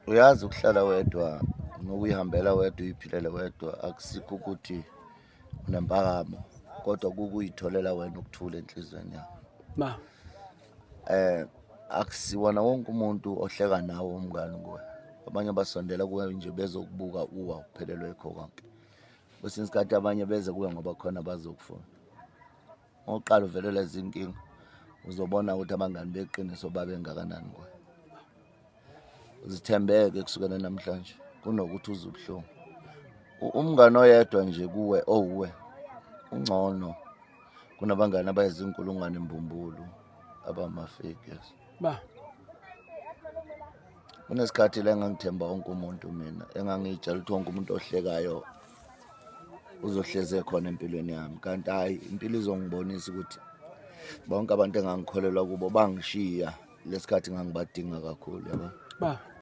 Uyazi, ukuhlala wedwa nokuyihambela wedwa, uyiphilele wedwa, akusikho ukuthi unempakamo, kodwa kukuyitholela wena ukuthula enhliziyweni yakho. Ma. Akusiwona wonke umuntu ohleka nawe umngani kuwe. Abanye basondela kuwe nje bezokubuka uwa uphelelwe yikho konke. Kwesinye isikhathi abanye beze kuwe ngoba khona bazokufuna. Oqala uvelelwa izinkinga, uzobona ukuthi abangani beqiniso babengakanani kuwe. Uzithembeke kusukela namhlanje kunokuthi uze ubuhlungu. Umngani oyedwa nje kuwe owuwe ungcono kunabangani abayizinkulungwane mbumbulu abama-fake, yes. Ba. Kunesikhathi la engangithemba wonke umuntu mina, engangiyitshela ukuthi wonke umuntu ohlekayo uzohleze khona empilweni yami, kanti hhayi, impilo izongibonisa ukuthi bonke abantu engangikholelwa kubo bangishiya lesikhathi ngangibadinga kakhulu, yabo. Ba.